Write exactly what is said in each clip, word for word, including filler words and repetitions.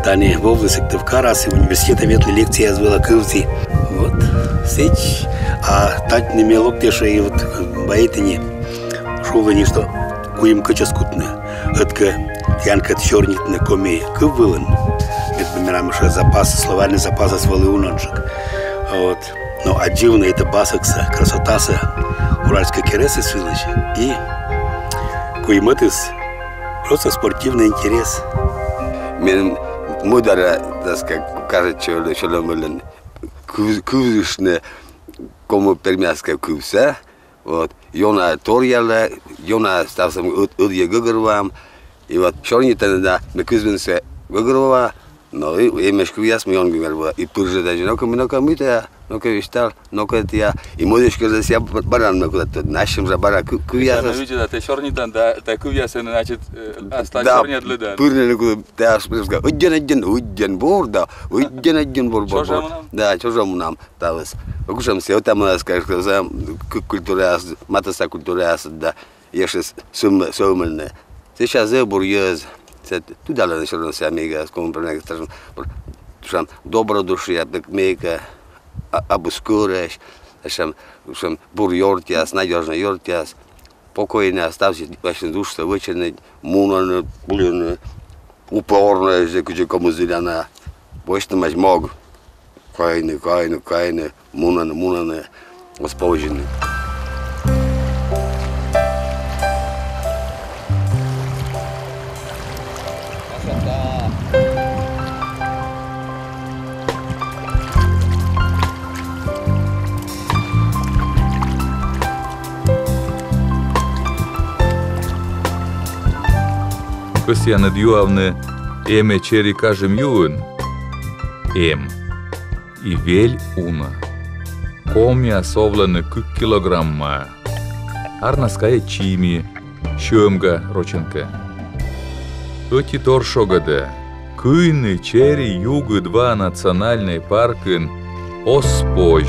Тані вӧвлі Сыктывкарас и университетӧ ветлі, лекцияяс вылӧ кывзі. Вот, сэтшӧм. А татчӧ ме локті ещӧ и вот бара тані шулі нин, что куим кӧчӧс кутны. Ӧткӧ тіянкӧд сёрнитны коми кыв вылын. Мед, мерам, ещӧ запас, словарный запасыс вӧлі унджык. Вот. Но аддзывны этӧ басӧксӧ, красотасӧ уральскӧй керӧсъяс вылысь. И куимӧдыс — просто спортивный интерес. Мен мӧдарӧ, так сказать, кажитчӧ сьӧлӧмлӧн кыв-, кывзыштны коми-пермяцкӧй кывсӧ. Вот. Ёна торъялӧ, ёна ставсӧ ӧд-, ӧдйӧ гӧгӧрвоам. И вот сёрнитӧны да, ме кызвынсӧ гӧгӧрвоа, но и эмӧсь кывъяс, мый он гӧгӧрво. И пыр жӧ даже: «Ну-ка, ну-ка, мый тайӧ, ну-ка, висьтав, ну-ка, тайӧ». И мӧдысь кежлӧ сійӧ б-, бара на кутас тӧдны. Ачым жӧ бара кы-, кывъяс. Ещё, ну, видзӧд да, тэ сёрнитан да, тэ кывъясӧн, значит, э, аслад сёрнитан лыдад. Да, пыр нин кутас, да, пыр нин кутас. Ӧддьӧн, ӧддьӧн, ӧддьӧн бур да, ӧддьӧн, ӧддьӧн бур, бур, бур. Чужӧм мунам? Да, чужӧм мунам. Ставыс. Кутшӧм сэтшӧм, скажем, культураяс, кык культураяс да, ещӧ сӧвмӧ-, сӧвмӧдны. Сэсся зэв бур йӧз, сэтшӧм тыдалӧны всё равно сійӧ миянкӧд, коми-пермяцкӧй, сэтшӧм, пр-, сэтшӧм добродушие, пр-, миянкӧд, а, абу скӧрӧсь, сэтшӧм, сэтшӧм бур ёртъяс, надёжнӧй ёртъяс, спокойнӧй, ставсӧ, вообще, душсӧ вӧчӧны, мунӧны, блин, упорнӧйӧсь, кыдзи комиыс зілана, восьтӧмаӧсь мог. Кайны, кайны, кайны, мунӧны, мунӧны, оз повзьыны. Кӧсъянныд юавны, эм-ӧ чери Кажым юын? Эм. И вель уна. Комияс овлӧны кык килограмма. Арнас кайӧ чими, сьӧмга рочӧн кӧ. Ӧтитор шогӧдӧ: кыйны чери югыд ва национальнӧй паркын оз позь.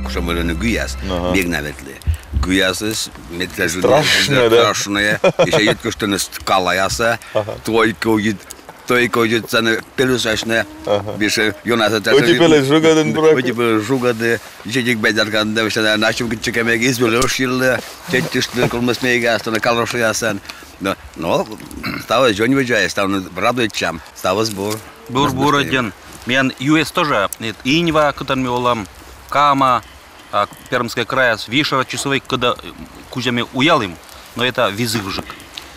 Кутшӧм вӧліны гыяс, ага, мед на ветлі. Гыясыс, мед кӧ жӧ... Страшнӧй, да? Страшнӧй. Ещӧ йӧткыштӧны скалаясӧ, ага, только йӧт Только йӧтчӧны, пельӧсасьны. Ага. Быттьӧ ёнасӧ тасӧ. Ӧти пельӧс жугӧдін, буракӧ. Ӧти пельӧс жугӧдін. Ещӧ ӧтик бӧрдалкан да, всё, на, начим кытчӧкӧ мег из вылӧ ӧшйылі, чеччыштны, колмӧс мега, ставныс калошиясӧн. Но, но, ставыс дзоньвидза, ставныс радуйтчам, ставыс бур. Бур, бур ӧдйӧн. Миян ю эс тоже, нет, Иньва, кытӧн ми олам, Кама, а Пермскӧй краяс Вишера, Чусовой, кытӧн, э, кузя ми уялім, но это визывжык.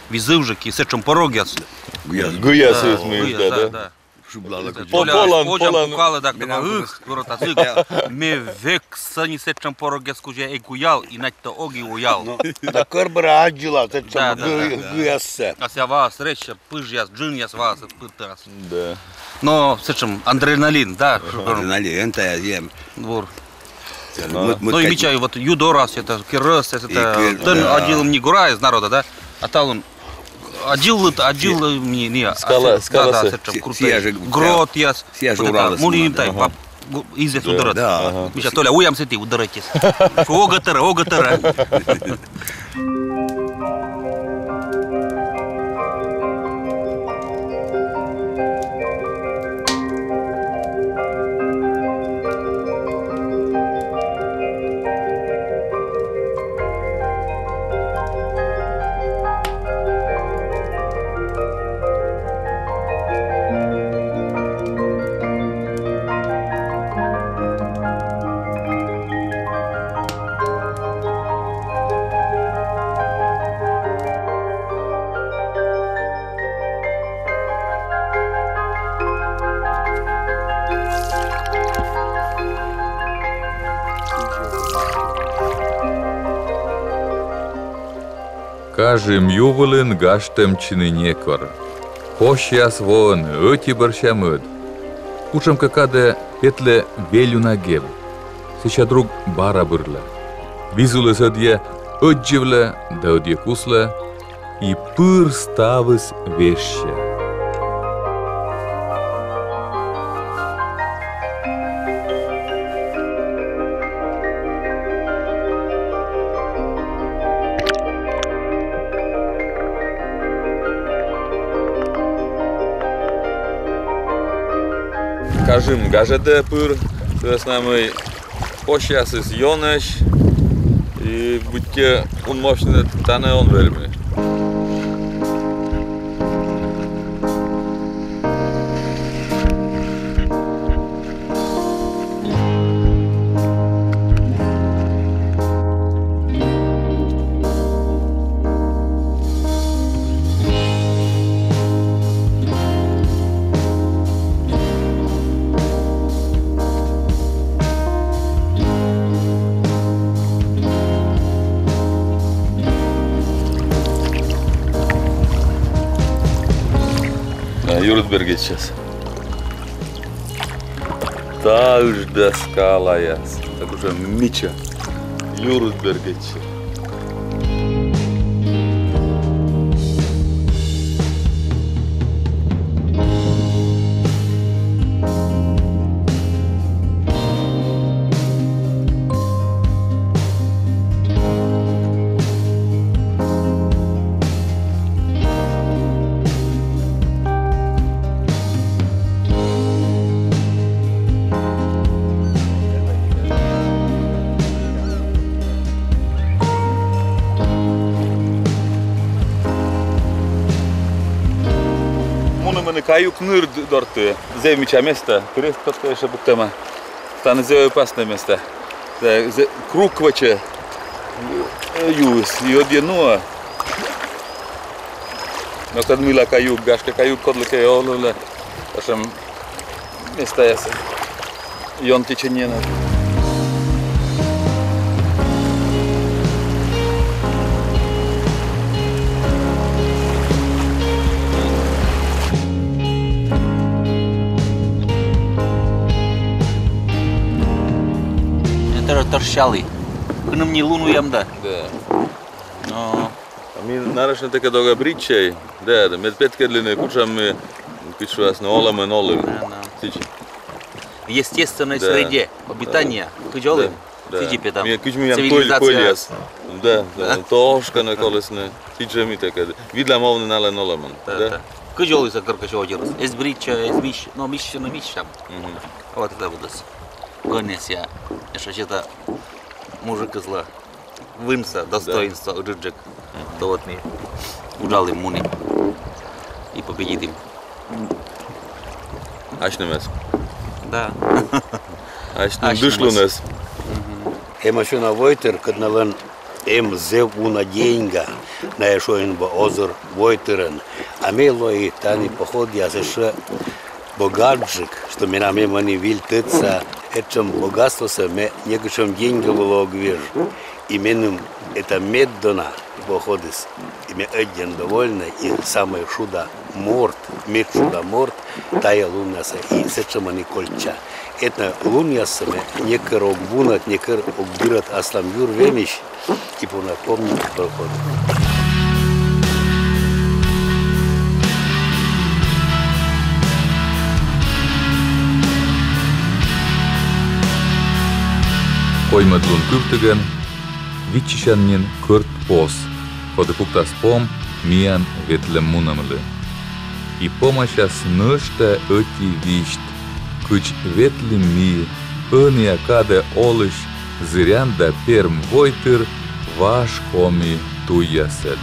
Визывжык и сэтшӧм порогъяс. Гыяс. Гыяс, да, гыяс, да, да. Шыблалӧ кутшӧм. Толя, полан, Оля полан. Пукалӧ да, ых, город азык. Ме век сэні сэтшӧм порогъяс кузя эг уял, и надь то ог и уял. Ну, да кӧр бара аддзыла сэтшӧм, да, да, гы-, да, гыяссӧ. А сэсся ваас речсӧ, пыжъяс, джынъяс ваас пыртас. Да. Но сэтшӧм адреналин, да. Адреналин, тая зэв. Бур. Но и мича, вот ю дорас, это керӧс, это, тӧн аддзылім не гора из народа, да? А талун аддзылыд, аддзылыд, не, не, скала, а, скала, да, да, сэтшӧм крутой. Гротъяс. Сія жӧ Уралыс. Мунін тай, пап, изэс удорад. Да. Мича, Толя, уям сэті, удорадтіс. Ог тӧрӧ, ог тӧрӧ. Кажым ю вылын гажтӧмтчыны некор. Косьяс воӧны ӧти бӧрся мӧд. Кутшӧмкӧ кадӧ петлӧ вель уна геб. Сэсся друг бара бырлӧ. Визулыс ӧдйӧ ӧддзывлӧ да ӧдйӧ куслӧ, и пыр ставыс вежсьӧ. Кажым гажӧдӧ пыр, то есть на мый Посьясыс ёнӧсь, и быттьӧ унмовсьыны тані он вермы. Да, юрыд бергӧдчис. Та ыджыд скалаяс. Так уже мича. Юрыд бергӧдчис. Мунӧмӧны Каюк ныр д-, дорті. Зэв мича места. Крест кодкӧ ещӧ пуктӧма. Тані зэв опаснӧй места. Зэ-, зэ-, круг вӧчӧ, э, юыс. И ӧдйӧ нуӧ. Но кӧть мыйла Каюк, гашкӧ, Каюк кодлыкӧ олӧ. Татшӧм местаясӧ. Ён течениенад. Тӧр-, тӧрсялі. Кынӧм ни лун уям да. Да. Но. А ми нарешті таки дорӧ бритчӧй. Да, да, мед петкӧдлыны, кутшӧм ми, кыдз шуасны, олӧмын олім. Да, да. Сідзи. В естественной среде обитания. Да. Кыдз олім. Да. Сідзи петам. Ми кыдз миян пӧль-, цивилизация. Пӧльяс. Да, да. Да. Тошкӧны колісны. Сідзи ми таки. Видлам овны налӧн олӧмын. Да, да. Да. Кыдз оліс, а коркӧ ещӧ озерыс. Эз бритча, эз миссьӧ, но миссьӧ, но миссьӧ. Мгм. А вот это вот. Гонесья. Ещӧ сета мужикыслӧн вынсӧ, достоинство ыджыдджык. Мгм. То вот ми уджалім, мунім. И победитім. Асьнымӧс. Да. Асьным дышлунӧс. Мгм. Эм ещӧ на войтыр, кӧть налӧн эм зэв уна деньга, найӧ шуӧны бӧр озыр войтырӧн. А ме лои тані походъяс ещӧ богатджык, что менам эм ӧні виль тӧдса, этшӧм богатствосӧ ме некутшӧм деньга вылӧ ог веж. И меным это меддона походыс. И ме ӧдйӧн довольнӧй, и самӧй шуда морт, медшуда морт тайӧ лунъясӧ, и сэтшӧм ӧні кольчча. Этна лунъяссӧ ме некор ог вунӧд, некор ог дырӧд аслам юр вемысь, и пуна помнитӧ походӧ. Коймӧд лун кывтігӧн виччысян нин кӧрт пос, коді пуктас пом миян ветлӧм-мунӧмлы. И помасяс нӧшта ӧти висьт, кыдз ветлім ми ӧнія кадӧ олысь зырян да перм войтыр важ коми туйясӧд.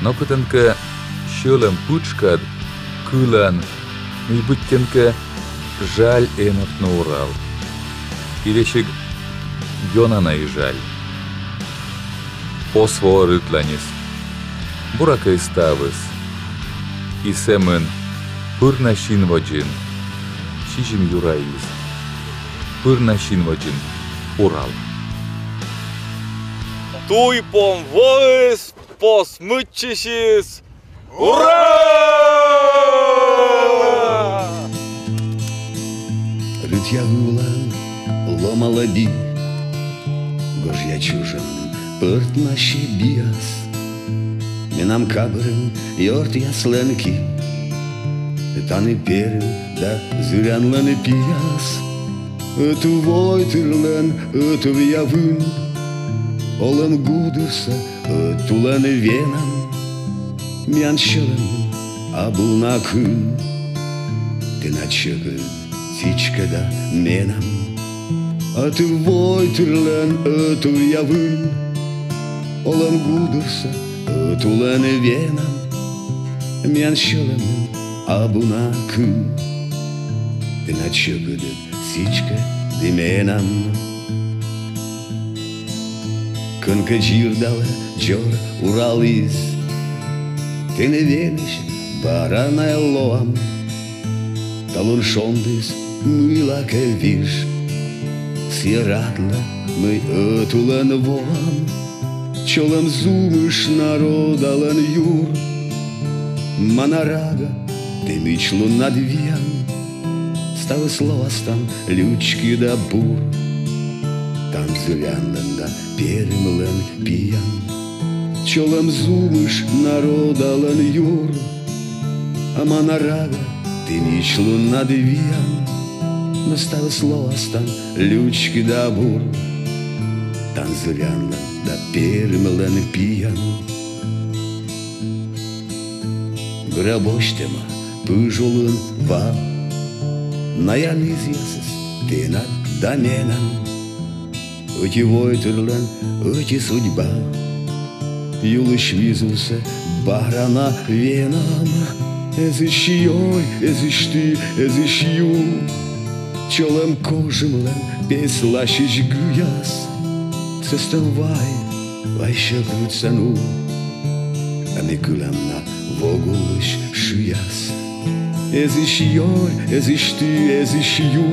Но кытӧнкӧ сьӧлӧм пытшкад кылан, мый быттьӧнкӧ жаль эновтны Урал. И весиг ёна на и жаль. Пос воӧ рытланьыс. Буракӧ и ставыс. И сӧмын пыр на син водзын сизим юра из. Пыр на син водзын Урал. Туй пом воис, пос мыччысис. Ура! Рытъя вывлан ломала би. Гожъя чужӧмын пӧртнасьӧ биас менам кабырын ёртъяслӧн ки. Тані Перым да Зырянлӧн пияс. Ӧтув войтырлӧн ӧтувъя вын олӧм гудырсӧ ӧтулӧн венам. Миян сьӧлӧмын абу на кын. Тэнад сьӧкыд сідзкӧ да менам. Ӧтув войтырлӧн ӧтувъя вын олӧм гудырсӧ ӧтулӧн венам. Миян сьӧлӧмын абу на кын. Тэнад сьӧкыд сідзкӧ да менам. Кӧнкӧ дзирдалӧ дзор Уралыс, тэныд венысь бара на лоам. Талун шондіыс мыйлакӧ виж, сійӧ радлӧ, мый ӧтулӧн воам. Чолӧм, зумыш народалӧн юр, ма на рага тэ мичлуннад виян. Ставыс лоас тан лючки да бур, тан Зырянлӧн да Перымлӧн пиян. Чолӧм, зумыш народалӧн юр, а ма на рага тэ мичлуннад виян. Но ставыс лоас тан лючки да бур, тан Зырянлӧн да Перымлӧн пиян. Гӧра босьтӧма пыж улын ва, наян изъясыс тэнад да менам. Ӧти войтырлӧн ӧти судьба, юлысь визувсӧ бара на венам. Эзысь ёй, эзысь ты, эзысь ю, чолӧм, кожымлӧн пес ласьысь гыяс. Сӧстӧм вай, вай сьӧкыдсӧ ну, а ми кылам на вок улысь шыяс. Эзысь ёй, эзысь ты, эзысь ю,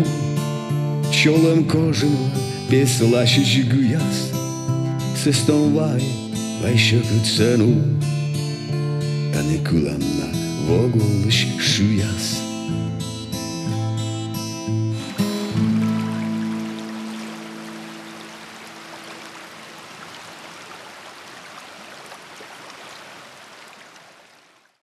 чолӧм, кожымлӧн пес ласьысь гыяс. Сӧстӧм вай, вай сьӧкыдсӧ ну, а ми кылам на вок улысь шыяс.